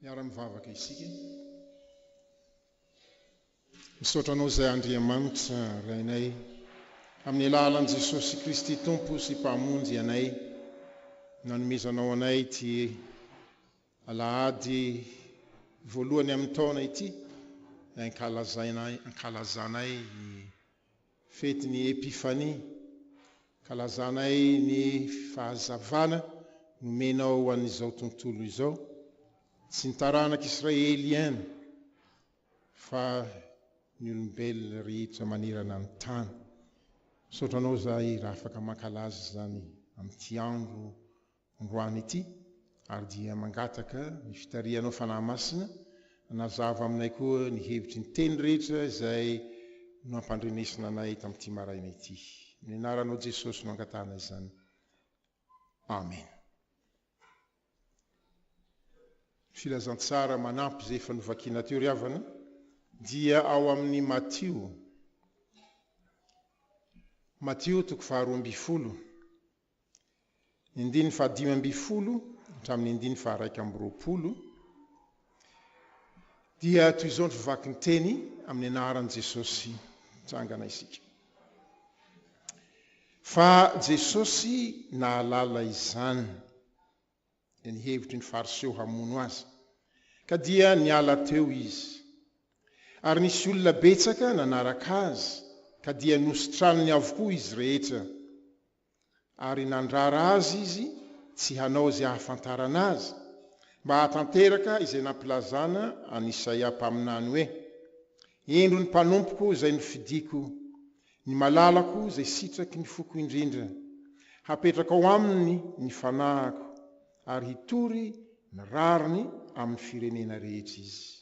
Miara-mivavaka isika. Misaotra Anao izay Andriamanitra Rainay, amin'ny alalan'i Jesosy Kristy Tompo sy Mpamonjy anay, nanomezanao anay ity alahady voalohany amin'ny taona ity, ankalazainay, ankalazanay ny Fetin'ny Epifania, ankalazanay ny fahazavana nomenao ho an'izao tontolo izao, tsy ny taranak'Israely ihany fa ny olombelona rehetra manerana ny tany. Misaotra anao izahay raha afaka mankalaza izany amin'ity andro androany ity ary dia mangataka ny fitarihanao Fanahy Masina hanazava aminay koa ny hevitry ny teny rehetra izay nampandrenesina anay tamin'ity maraina ity. Amin'ny anaranao Jesosy no angatahana izany. Amen. Filazantsara manampy izay efa novakiana teo ry havana dia ao amin'ny Matio. Matio toko faharoa ambifolo. Ny andininy fahadimy ambifolo hatramin'ny andininy faharaika amby roapolo dia toy izao ny fivaky ny teny amin'ny anaran'i Jesosy mitsangana isika. Fa Jesosy nahalala izany, dia ny hevitry ny Fariseo hamono azy, ka dia niala teo izy. Ary nisy olona betsaka nanaraka azy, ka dia nositraniny avokoa izy rehetra. Ary nandrara azy izy tsy hanao izay hahafantarana azy, mba hahatanteraka izay nampilazana an'i Isaia mpaminany hoe, Indro ny mpanompoko izay nofidiko, ny malalako izay sitraky ny foko indrindra. Hapetrako ao aminy ny fanahiko, ary hitory ny rariny amin'ny firenena rehetra izy.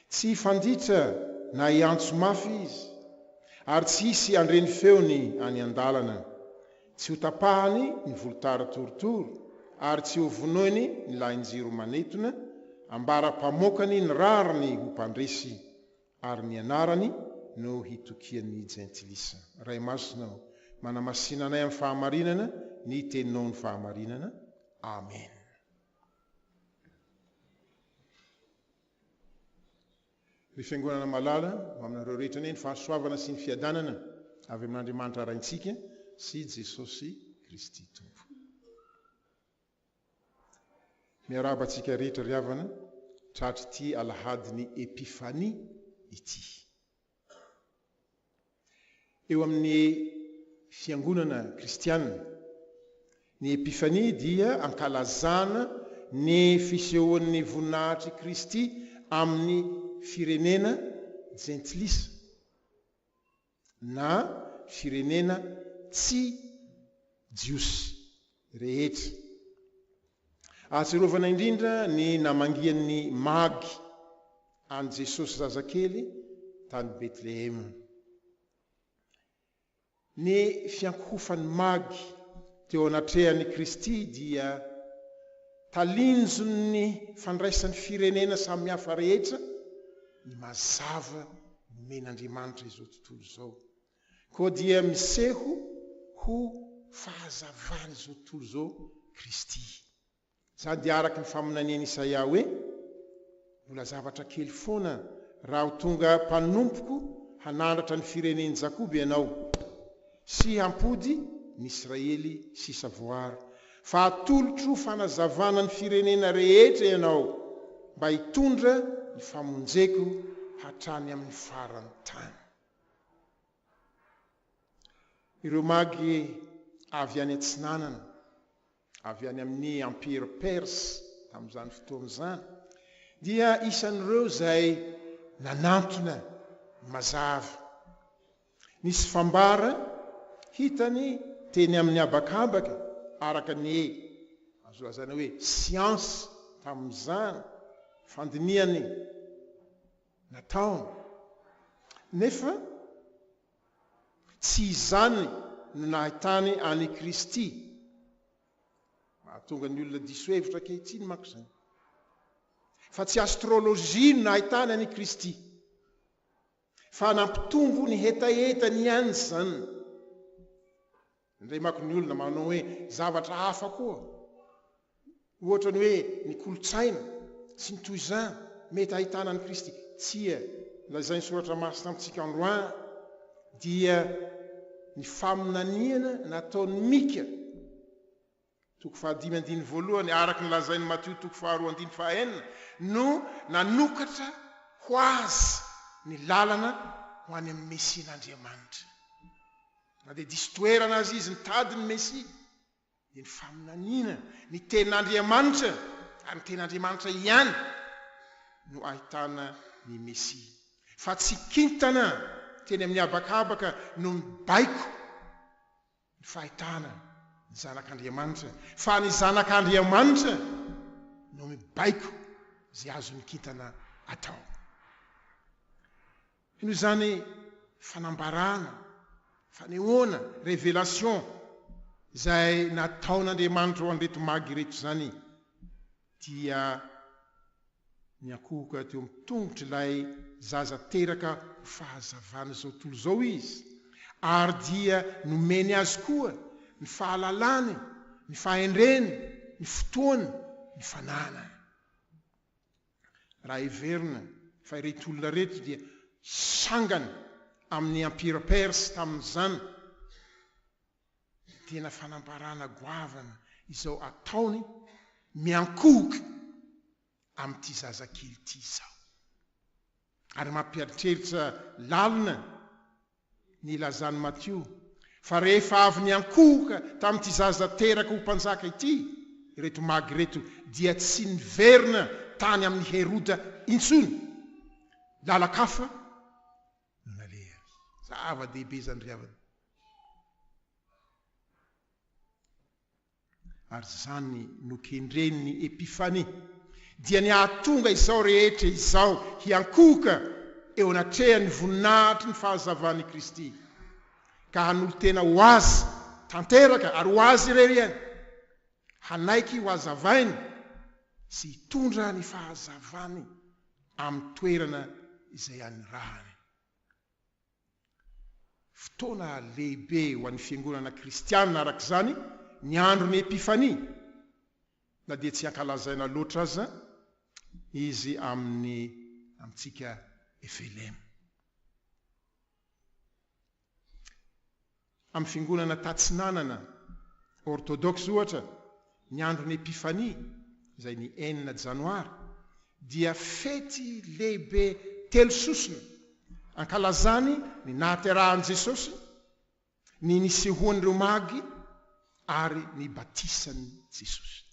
Tsy hifanditra na hiantso mafy izy, ary tsy hisy handre ny feony any an-dalana. Tsy hotapahany ny volotara torotoro, ary tsy hovonoiny ny lahin-jiro manetona, ambara-pamokany ny rariny ho mpandresy, ary ny anarany no hitokian'ny jentilisa. Ray Masina ô, manamasina anay amin'ny fahamarinana, ny Teninao no fahamarinana. Amena. Ry Fiangonana malala, ho aminareo rehetra anie ny fahasoavana sy ny fiadanana avy amin'Andriamanitra Raintsika sy Jesosy Kristy Tompo. Miarahaba antsika rehetra ry havana, tratr'ity alahadin'ny Epifania ity. Eo amin'ny fiangonana kristiana, ny Epifania dia ankalazana ny fisehoan'ny voninahitr'i Kristy amin'ny firenena jentilisa na firenena tsy jiosy rehetra. Ahatsiarovana indrindra ny namangian'ny Magy an'i Jesosy zazakely tany Betlehema. Ny fiankohofan'ny Magy teo anatrehan'i Kristy dia talinjon'ny fandraisan'ny firenena samihafa rehetra ny mazava nomen'Andriamanitra izao tontolo izao. Koa dia miseho ho fahazavan'izao tontolo izao Kristy. Izany dia araka ny faminanian'i Isaia hoe, Mbola zavatra kely foana raha ho tonga mpanompoko hanandratra ny firenen'i Jakoba ianao, sy hampody ny Israely sisa voaro, fa hatolotro fanazavana ny firenena rehetra ianao, mba hitondra ny famonjeko hatrany amin'ny faran'ny tany. Ireo Magy avy any atsinanana, avy any amin'ny Empire Perse tamin'izany fotoana izany, dia isan'ireo izay nanantona ny mazava. Nisy fambara hitany teny amin'ny habakabaka, araka ny azo lazaina hoe siansa tamin'izany, fandinihany nataony. Nefa tsy izany no nahitany an'i Kristy. Mahatonga ny olona diso hevitra ankehitriny manko izany. Fa tsy astrologie no nahitany an'i Kristy. Fa nampitombo ny hetahetany ihany izany. Indray manko ny olona manao hoe zavatra hafa koa. Ohatra ny hoe ny kolontsaina. sy ny toy izany, mety hahitana an'i Kristy. Tsia, lazain'ny Soratra Masina amintsika androany dia ny faminaniana nataon'i Mika, toko fahadimy andininy voalohany, araka ny lazain'i Matio toko faharoa andininy fahaenina, no nanokatra ho azy ny lalana ho any amin'ny Mesian'Andriamanitra. Na dia diso toerana aza izy nitady ny Mesia, dia ny faminaniana, ny Tenin'Andriamanitra, ary ny Tenin'Andriamanitra ihany no ahitana ny Mesia. Fa tsy kintana teny amin'ny habakabaka no mibaiko ny fahitana ny Zanak'Andriamanitra, fa ny Zanak'Andriamanitra no mibaiko izay azon'ny kintana atao. Noho izany fanambarana, fanehoana, révélation, izay nataon'Andriamanitra ho an'ireto magy ireto izany dia niankohoka teo amin'ny tongotr'ilay zaza teraka ho fahazavan'izao tontolo izao izy, ary dia nomeny azy koa ny fahalalany, ny fahendreny, ny fotoany, ny fananany. Raha heverina fa ireto olona ireto dia sangany amin'ny Empire Perse tamin'izany, tena fanambarana goavana izao ataony miankohoka amin'ity zazakely ity izao. Ary mampieritreritra lalina ny ilazan'i Matio fa rehefa avy niankohoka tamin'ity zaza teraka ho mpanjaka ity ireto magy ireto dia tsy niverina tany amin'i Heroda intsony. Lalan-kafa no nalehany. Zava-dehibe izany ry havana. Ary izany no kendren'ny Epifania, dia ny hahatonga izao rehetra izao hiankohoka eo anatrehan'ny voninahitry ny fahazavan'i Kristy, ka hanolo-tena ho Azy tanteraka ary ho Azy irery ihany, hanaiky hohazavainy sy hitondra ny fahazavany amin'ny toerana izay anirahany. Fotoana lehibe ho an'ny Fiangonana kristiana araka izany ny andron'ny Epifania, na dia tsy ankalazaina loatra aza izy amin'ny amintsika FLM. Amin'ny Fiangonana Tatsinanana Ôrtôdôksa, ohatra, ny andron'ny Epifania, izay ny enina Janoary, dia fety lehibe telososona ankalazany ny nahaterahan'i Jesosy, ny nisehoan'ireo Magy, ary ny batisan'i Jesosy.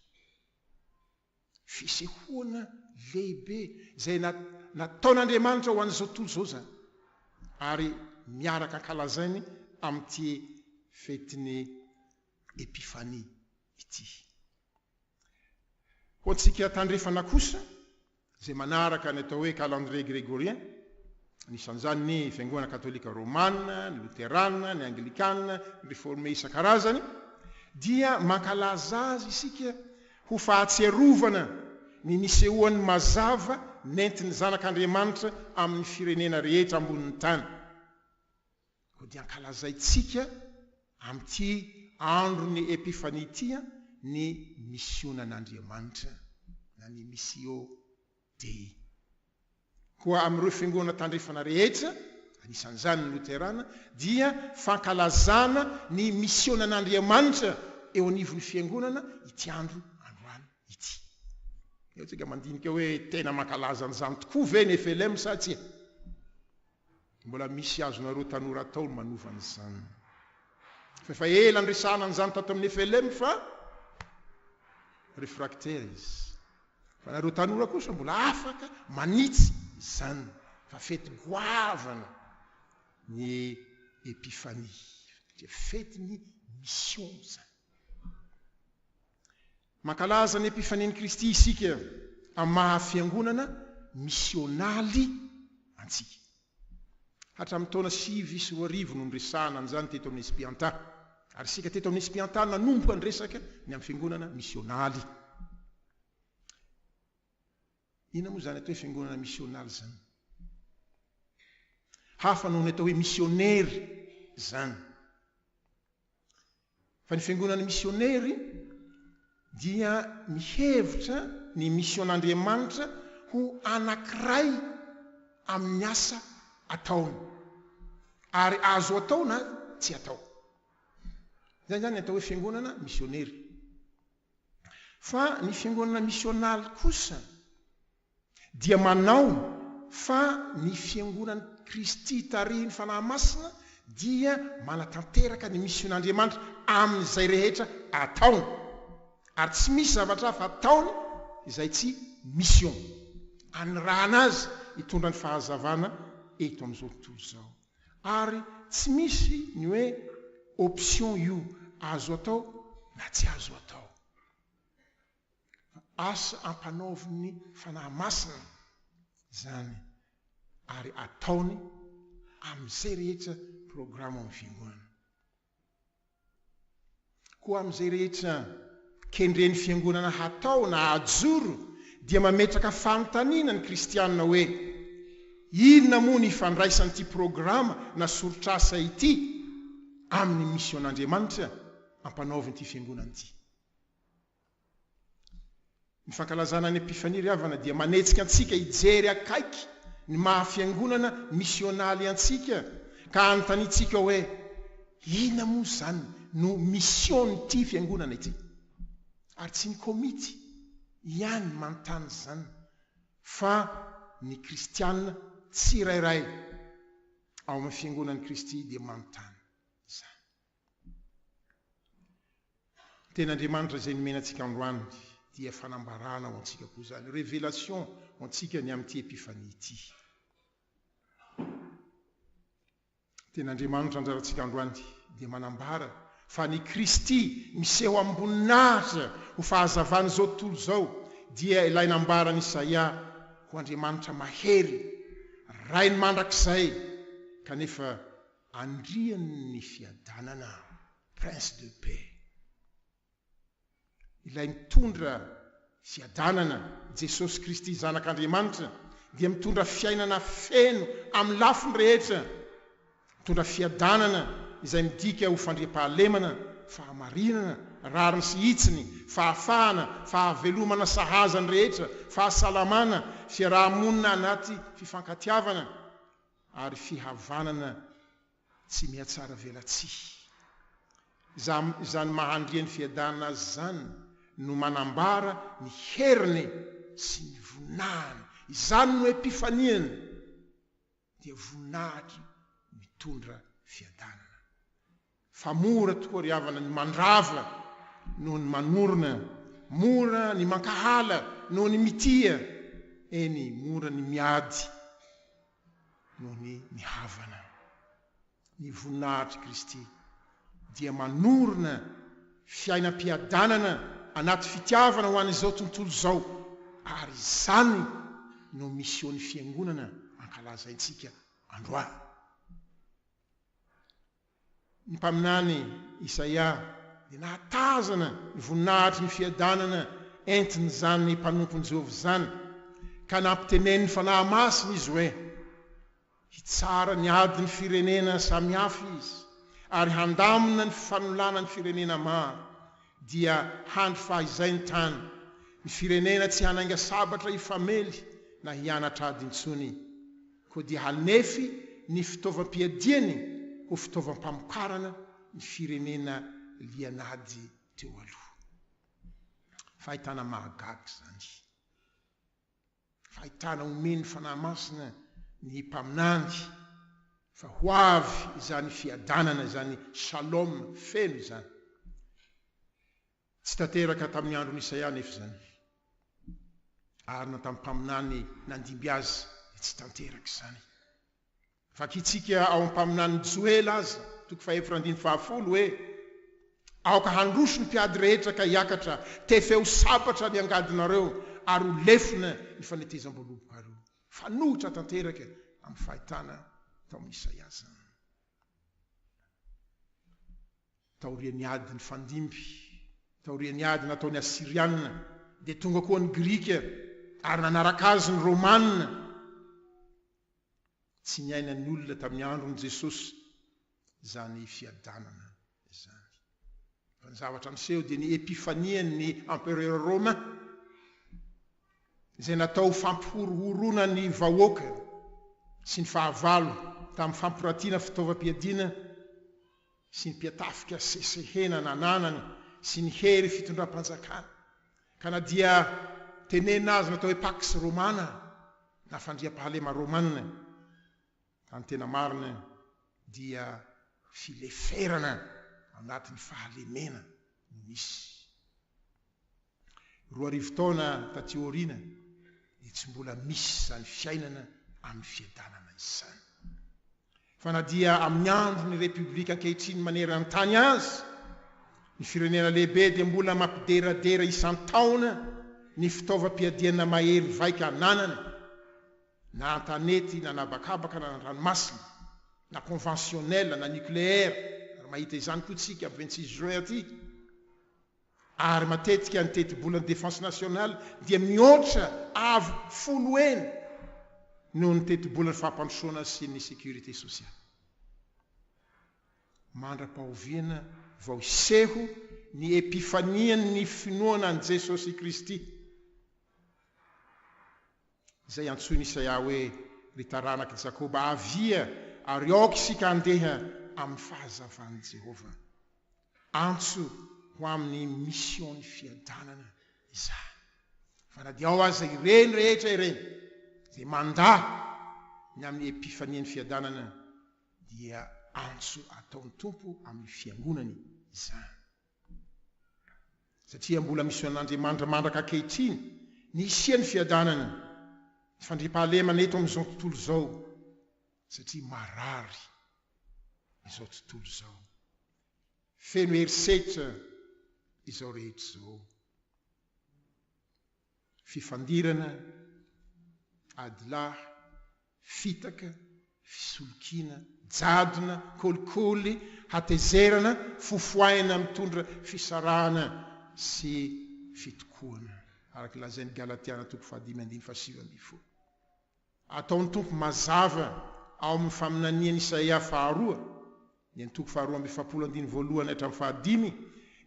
Fisehoana lehibe izay nataon'Andriamanitra ho an'izao tontolo izao izany, ary miaraka ankalazainy amin'ity fetin'ny Epifania ity. Ho antsika tandrefana kosa, izay manaraka ny atao hoe calendrier grégorien, anisan'izany ny Fiangonana Katolika Romana, ny Loterana, ny Anglikana, ny Reforme isan-karazany, dia mankalaza azy isika ho fahatsiarovana ny nisehoan'ny mazava nentin'ny Zanak'Andriamanitra amin'ny firenena rehetra ambonin'ny tany. Koa dia ankalazaintsika amin'ity andron'ny Epifania ity ny misionan'Andriamanitra na ny Missio Dei. Koa amin'ireo fiangonana tandrefana rehetra, anisan'izany ny Loterana, dia fankalazana ny misionan'Andriamanitra eo anivon'ny fiangonana ity andro androany ity. Eo tsika mandinika hoe tena mankalaza an'izany tokoa ve ny FLM sa tsia? Mbola misy azonareo tanora atao ny manova an'izany. Fa efa ela niresahana an'izany tato amin'ny FLM fa refractaire izy. Fa nareo tanora kosa mbola afaka manitsy izany fa fety goavana ny Epiphanie. Dia fetin'ny mission izany. Mankalaza ny Epifanian'i Kristy isika amin'ny maha fiangonana misionaly antsika. Hatramin'ny taona 2009 no niresahana an'izany teto amin'ny Espianta. Ary isika teto amin'ny Espianta nanomboka niresaka ny amin'ny fiangonana misionaly. Inona moa izany atao hoe fiangonana misionaly izany? Hafa noho ny atao hoe misionery izany. Fa ny fiangonana misionery dia mihevitra ny mission-n'Andriamanitra ho anankiray amin'ny asa ataony. Ary azo atao na tsy atao. Izay izany ny atao hoe fiangonana misionery. Fa ny fiangonana misionaly kosa dia manao fa ny fiangonan'i Kristy tarihin'ny Fanahy Masina dia manatanteraka ny mision'Andriamanitra amin'izay rehetra ataony. Ary tsy misy zavatra hafa ataony izay tsy mission. Anirahana azy hitondra ny fahazavana eto amin'izao tontolo izao. Ary tsy misy ny hoe option io azo atao na tsy azo atao. Fa asa ampanaovin'ny Fanahy Masina izany ary ataony amin'izay rehetra programa ao amin'ny Fiangonana. Koa amin'izay rehetra kendren'ny Fiangonana hatao na hajoro dia mametraka fanontaniana ny kristiana hoe, Inona moa ny ifandraisan'ity programa na soritr'asa ity amin'ny mision'Andriamanitra ampanaovin'ity Fiangonana ity? Ny fankalazana ny Epifania ry havana dia manetsika antsika hijery akaiky ny maha fiangonana misionaly antsika ka hanontaniantsika hoe, Inona moa izany no mission-n'ity fiangonana ity? Ary tsy ny komity ihany manontany izany fa ny kristiana tsirairay ao amin'ny fiangonan'i Kristy dia manontany izany. Ny Tenin'Andriamanitra izay nomena antsika androany dia fanambarana ho antsika koa izany, révélation ho antsika ny amin'ity Epifania ity. Ny Tenin'Andriamanitra anjarantsika androany dia manambara fa ny Kristy miseho amim-boninahitra ho fahazavan'izao tontolo izao dia ilay nambaran'i Isaia ho Andriamanitra mahery, Rainy mandrakizay, kanefa Andrian' ny fiadanana, Prince de paix. Ilay mitondra fiadanana, Jesosy Kristy Zanak' Andriamanitra, dia mitondra fiainana feno amin'ny lafiny rehetra. Mitondra fiadanana izay midika ho fandriampahalemana, fahamarinana, rariny sy hitsiny, fahafahana, fahavelomana sahaza ny rehetra, fahasalamana, fiaraha-monina anaty fifankatiavana, ary fihavanana tsy mihatsara velatsihy. Izany maha Andrian'ny fiadanana azy izany no manambara ny heriny sy ny voninahiny. Izany no epifaniany, dia voninahitra mitondra fiadanana. Fa mora tokoa ry havana ny mandrava noho ny manorina, mora ny mankahala noho ny mitia, eny mora ny miady noho ny mihavana. Ny voninahitr'i Kristy dia manorina fiainam-piadanana anaty fitiavana ho an'izao tontolo izao ary izany no mision'ny Fiangonana ankalazaintsika androany. Ny mpaminany Isaia dia nahatazana ny voninahitry ny fiadanana entin'izany mpanompon'i Jehovah izany, ka nampitenenin'ny fanahy masina izy hoe, Hitsara ny adin'ny firenena samihafa izy, ary handamina ny fanolanan'ny firenena maro, dia handry fahizay ny tany, ny firenena tsy hanainga sabatra hifamely na hianatra ady intsony. Koa dia hanefy ny fitaovam-piadiany ho fitaovam-pamokarana ny firenena lian'ady teo aloha. Fahitana mahagaga izany. Fahitana omen'ny Fanahy Masina ny mpaminany fa ho avy izany fiadanana izany, shalom feno izany. Tsy tanteraka tamin'ny andron'i Isaia anefa izany, ary na tamin'ny mpaminany nandimby azy dia tsy tanteraka izany. Vakintsika ao amin'ny mpaminanin'i Joela aza, toko fahefatra andininy fahafolo, hoe, Aoka handroso ny mpiady rehetra ka hiakatra, tefeo sabatra ny angadinareo, ary ho lefona ny fanetezam-boalobokareo. Fanohitra tanteraka amin'ny fahitana tao amin'i Isaia izany. Taorian'ny ady nifandimby, taorian'ny ady nataon'ny Asyriana, dia tonga koa ny Grika ary nanaraka azy ny Romana. Tsy niainan'ny olona tamin'ny andron'i Jesosy izany fiadanana izany. Fa ny zavatra niseho dia ny epifanian'ny empereur romain. Izay natao ho fampihorohoroana ny vahoaka sy ny fahavalo tamin'ny fampiratiana fitaovam-piadiana sy ny mpiatafika sesehena nananany sy ny hery fitondram-panjakana. Ka na dia tenenina aza natao hoe Pax Romana na fandriampahalema romana, ka ny tena marina dia fileferana anatin'ny fahalemena no nisy. 2000 taona taty aoriana dia tsy mbola misy izany fiainana amin'ny fiadanana izany. Fa na dia amin'ny andron'ny Repoblika ankehitriny maneran-tany aza, ny firenena lehibe dia mbola mampideradera isan-taona ny fitaovam-piadiana mahery vaika ananany, na an-tanety na an'habakabaka na an-dranomasina, na conventionnel na nucléaire, ary mahita izany koa tsika amin'ny 26 juin aty. Ary matetika ny tetibolan'ny Défense nationale dia mihoatra avo folo heny noho ny tetibolan'ny fampandrosoana sy ny sécurité sociale. Mandra-pahoviana vao hiseho ny epifanian'ny finoana an'i Jesosy Kristy, izay antsoin'i Isaia hoe, Ry taranak'i Jakoba, avia ary aoka isika handeha amin'ny fahazavan'i Jehovah. Antso ho amin'ny mission-n'ny fiadanana izany. Fa na dia ao aza ireny rehetra ireny izay mandà ny amin'ny epifanian'ny fiadanana dia antso ataon'ny Tompo amin'ny fiangonany izany. Satria mbola mision'Andriamanitra mandraka ankehitriny ny hisian'ny fiadanana, ny fandriampahalemana eto amin'izao tontolo izao, satria marary izao tontolo izao. Feno herisetra izao rehetra izao. Fifandirana, adilahy, fitaka, fisolokiana, jadona, kolikoly, hatezerana, fofoaina mitondra fisarahana sy fitokoana, araka lazain'ny Galatiana toko fahadimy andininy fahasivy ambin'ny folo. Ataon'ny Tompo mazava ao amin'ny faminanian'i Isaia faharoa, ny antoko faharoa amby efapolo andininy voalohany hatramin'ny fahadimy,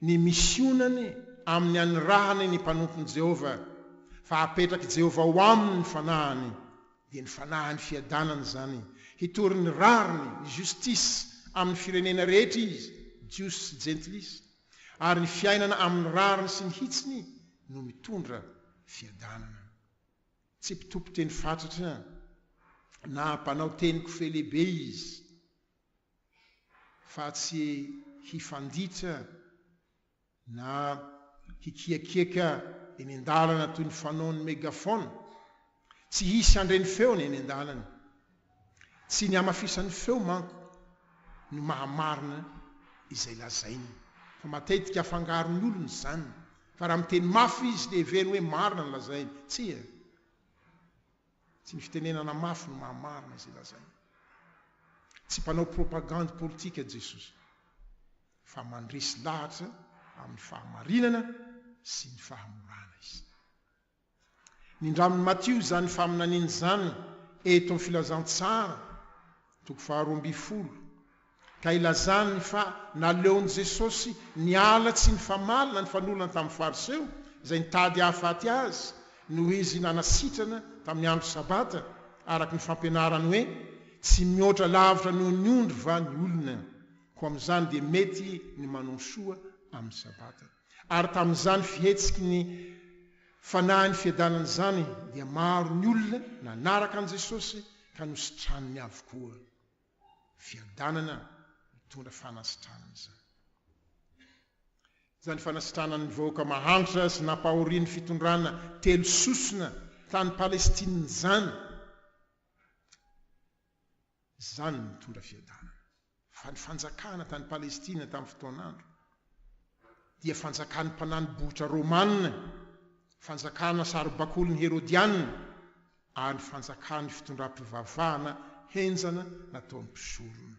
ny misionany amin'ny anirahany ny mpanompon'i Jehovah, fa hapetrak'i Jehovah ao aminy ny fanahiny, dia ny fanahin'ny fiadanana izany, hitory ny rariny, ny justice, amin'ny firenena rehetra izy, Jiosy sy Jentilisa, ary ny fiainana amin'ny rariny sy ny hitsiny no mitondra fiadanana. Tsy mpitompo teny fatratra na mpanao teny kofehy lehibe izy, fa tsy hifanditra na hikiakiaka eny an-dalana toy ny fanaon'ny megaphone. Tsy hisy handre ny feony eny an-dalana. Tsy ny hamafisan'ny feo manko no mahamarina izay lazainy, fa matetika afangaron'ny olona izany, fa raha miteny mafy izy dia heveriny hoe marina ny lazainy. Tsia! Tsy ny fitenenana mafy no mahamarina izay lazainy. Tsy mpanao propagandy politika Jesosy, fa mandresy lahatra amin'ny fahamarinana sy ny fahamorana izy. Nindramin'i Matio izany faminaniana izany eto amin'ny Filazantsara, toko faharoa ambin'ny folo, ka ilazany fa naleon'i Jesosy niala tsy nifamaly na nifanolana tamin'ny Fariseo izay nitady hahafaty azy noho izy nanasitrana tamin'ny andro Sabata, araka ny fampianarany hoe, Tsy mihoatra lavitra noho ny ondry va ny olona? Koa amin'izany dia mety ny manao soa amin'ny Sabata. Ary tamin'izany fihetsiky ny Fanahin'ny fiadanana izany dia maro ny olona nanaraka an'i Jesosy ka nositraniny avokoa. Fiadanana mitondra fanasitranana izany. Izany fanasitranana ny vahoaka mahantra sy nampahorian'ny fitondrana telo sosona tany Palestina izany. Izany no mitondra fiadanana. Fa ny fanjakana tany Palestina tamin'ny fotoan'andro dia fanjakan'ny mpanani-bohitra romana, fanjakana saribakolin'ny Herodiana, ary fanjakan'ny fitondram-pivavahana henjana nataon'ny mpisorona.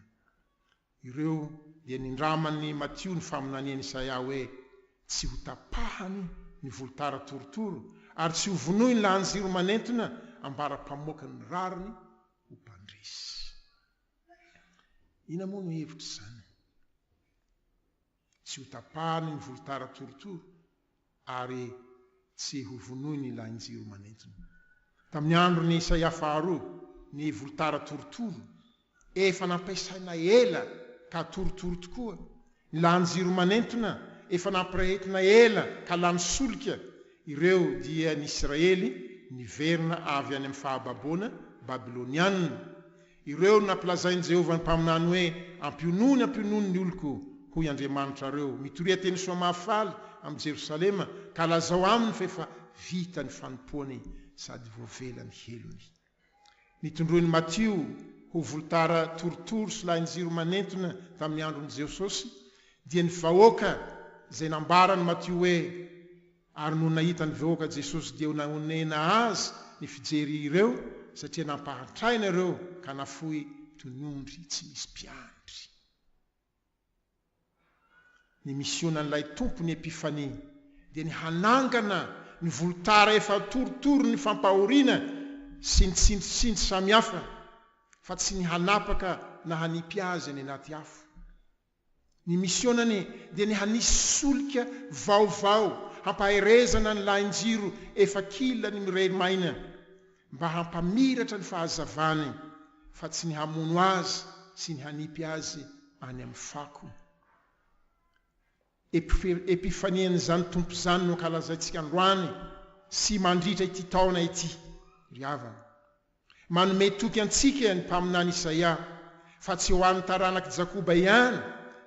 Ireo dia nindraman'i Matio ny faminanian'i Isaia hoe, Tsy hotapahany ny volotara torotoro, ary tsy hovonoiny lahan-jiro manentona ambara-pamoaka ny rariny ho mpandresy. Inona moa no hevitr'izany? Tsy hotapahany ny volotara torotoro, ary. Tsy ho vonoiny ny lahin-jiro manentona. Tamin'ny andron'i Isaia faharoa, ny volotara torotoro, efa nampiasaina ela ka torotoro tokoa, ny lahin-jiro manentona, efa nampirehetina ela ka lany solika, ireo dia ny Isiraely niverina avy any amin'ny fahababoana babylonianina. Ireo no nampilazain'i Jehovah ny mpaminany hoe, Ampionony, ampionony ny oloko, hoy Andriamanitrareo. Mitoria teny soa mahafaly amin'i Jerosalema, ka lazao aminy fa efa vita ny fanompoany sady voavela ny helony. Nitondroin'i Matio ho volotara torotoro sy lahin-jiro manentona tamin'ny andron'i Jeososy, dia ny vahoaka izay nambaran'i Matio hoe, Ary nony nahita ny vahoaka Jesosy dia nahonena Azy ny fijery ireo satria nampahantraina ireo ka nafoy toy ny ondry tsy misy mpiandry. Ny misionan'ilay Tompo ny Epifania dia ny hanangana ny volotara efa torotoro ny fampahoriana sy ny tsindritsindry samihafa fa tsy ny hanapaka na hanipy azy any anaty afo. Ny misionany dia ny hanisy solika vaovao hampaherezana ny lahin-jiro efa kila ny mirery maina mba hampamiratra ny fahazavany fa tsy ny hamono azy sy ny hanipy azy any amin'ny fako. Epifanian'izany Tompo izany no ankalazaintsika androany sy mandritra ity taona ity, ry havana. Manome toky antsika ny mpaminany Isaia fa tsy ho an'ny taranak'i Jakoba ihany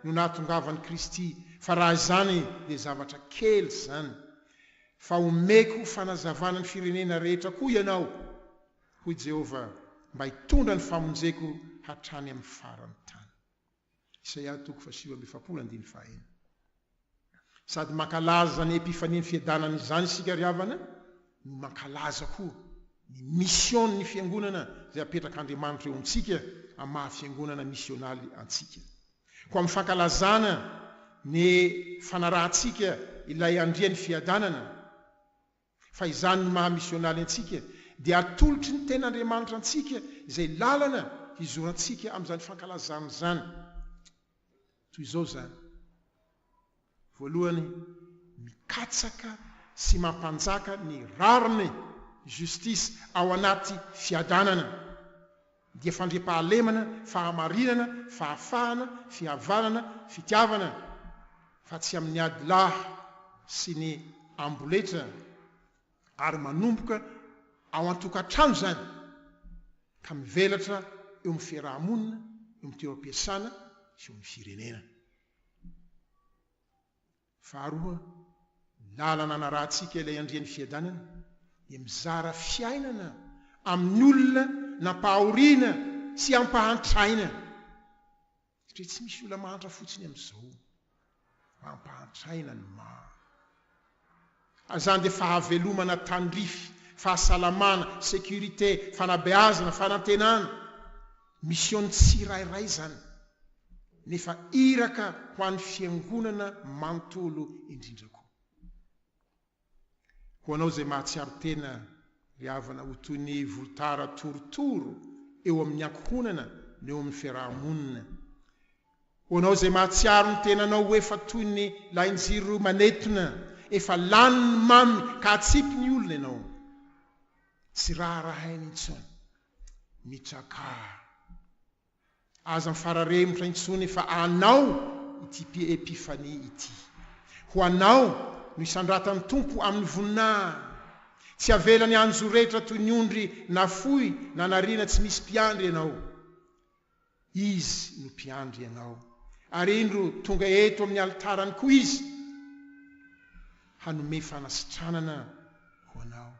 no nahatongavan'i Kristy, fa raha izany dia zavatra kely izany. Fa homeko fanazavana ny firenena rehetra koa ianao, hoy Jehovah, mba hitondra ny famonjeko hatrany amin'ny faran'ny tany. Isaia toko faha-49 andininy fahaenina. Sady mankalaza ny Epifania ny fiadanana izany isika ry havana no mankalaza koa ny mission ny fiangonana izay apetrak'Andriamanitra eo amintsika amin'ny maha fiangonana misionaly antsika. Koa amin'ny fankalazana ny fanarahantsika ilay Andrian'ny fiadanana, Fa izany no maha misionaly antsika, dia atolotry ny Tenin'Andriamanitra antsika izay lalana hizorantsika amin'izany fankalazana izany. Toy izao izany. Voalohany, mikatsaka sy mampanjaka ny rariny, justice, ao anaty fiadanana. Dia fandriampahalemana, fahamarinana, fahafahana, fihavanana, fitiavana, fa tsy amin'ny ady lahy sy ny amboletra, ary manomboka ao an-tokantrano izany ka mivelatra eo amin'ny fiaraha-monina, eo amin'ny toeram-piasana sy eo amin'ny firenena. Faharoa, ny lalana anarahantsika ilay Andrian'ny Fiadanana dia mizara fiainana amin'ny olona nampahoriana sy ampahantraina. Satria tsy misy olona mahantra fotsiny amin'izao, fa ampahantraina ny maro. Ary izany dia fahavelomana tandrify, fahasalamana, sécurité, fanabeazana, fanantenana. Mission-n'ny tsirairay izany, nefa iraka ho an'ny Fiangonana manontolo indrindra koa. Ho anao izay mahatsiaro tena, ry havana, ho toy ny volotara torotoro eo amin'ny ankohonana na eo amin'ny fiaraha-monina, ho anao izay mahatsiaro ny tenanao ho efa toy ny lahin-jiro manetona, efa lany ny mamy ka atsipy ny olona ianao, tsy raharahainy intsony. Mitrakà. Aza mifararemotra intsony fa anao ity Epifania ity. Ho anao no isandratan'ny Tompo amin'ny voninahiny. Tsy avelany hanjoretra toy ny ondry nafoy na nariana tsy misy mpiandry ianao. Izy no mpiandry anao. Ary indro tonga eto amin'ny alitarany koa Izy hanome fanasitranana ho anao.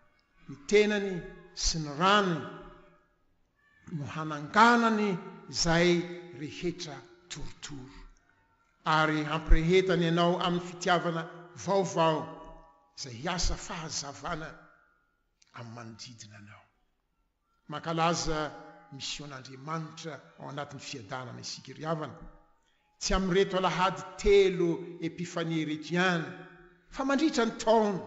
Ny tenany sy ny rany no hananganany izay rehetra torotoro, ary hampirehetany anao amin'ny fitiavana vaovao izay hiasa fahazavana amin'ny manodidina anao. Mankalaza mision'Andriamanitra ao anatin'ny fiadanana isika ry havana. Tsy amin'ireto alahady telo Epifania ireto ihany, fa mandritra ny taona.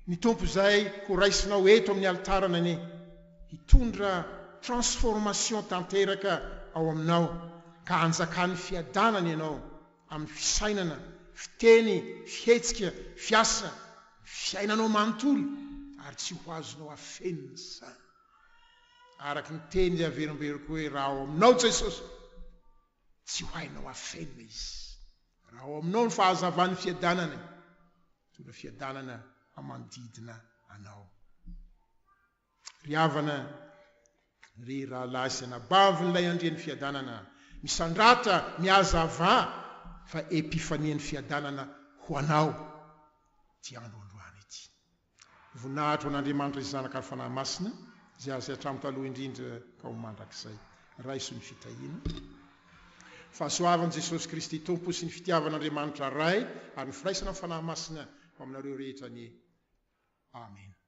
Ny Tompo izay ho raisinao eto amin'ny alitarana anie hitondra transformation tanteraka ao aminao ka hanjakan'ny fiadanana ianao amin'ny fisainana, fiteny, fihetsika, fiasa, ny. fiainanao manontolo ary tsy ho azonao afenina izany. Araka ny teny izay averimberiko hoe raha ao aminao Jesosy, tsy ho hainao afenina Izy. Raha ao aminao ny fahazavan'ny fiadanana, mitondra fiadanana manodidina anao. Ry havana, ry rahalahy sy anabavin'ilay Andrian'ny fiadanana, misandrata, mihazavà, fa epifanian'ny fiadanana ho anao ity andro androany ity. Voninahitra ho an'Andriamanitra sy Zanaka ary Fanahy Masina, izay azy hatramin'ny taloha indrindra ka ho mandrakizay. Raiso ny fitahiana. Fahasoavan'i Jesosy Kristy Tompo sy ny fitiavan'Andriamanitra Ray ary ny firaisana amin'ny Fanahy Masina ho aminareo rehetra anie. Amena.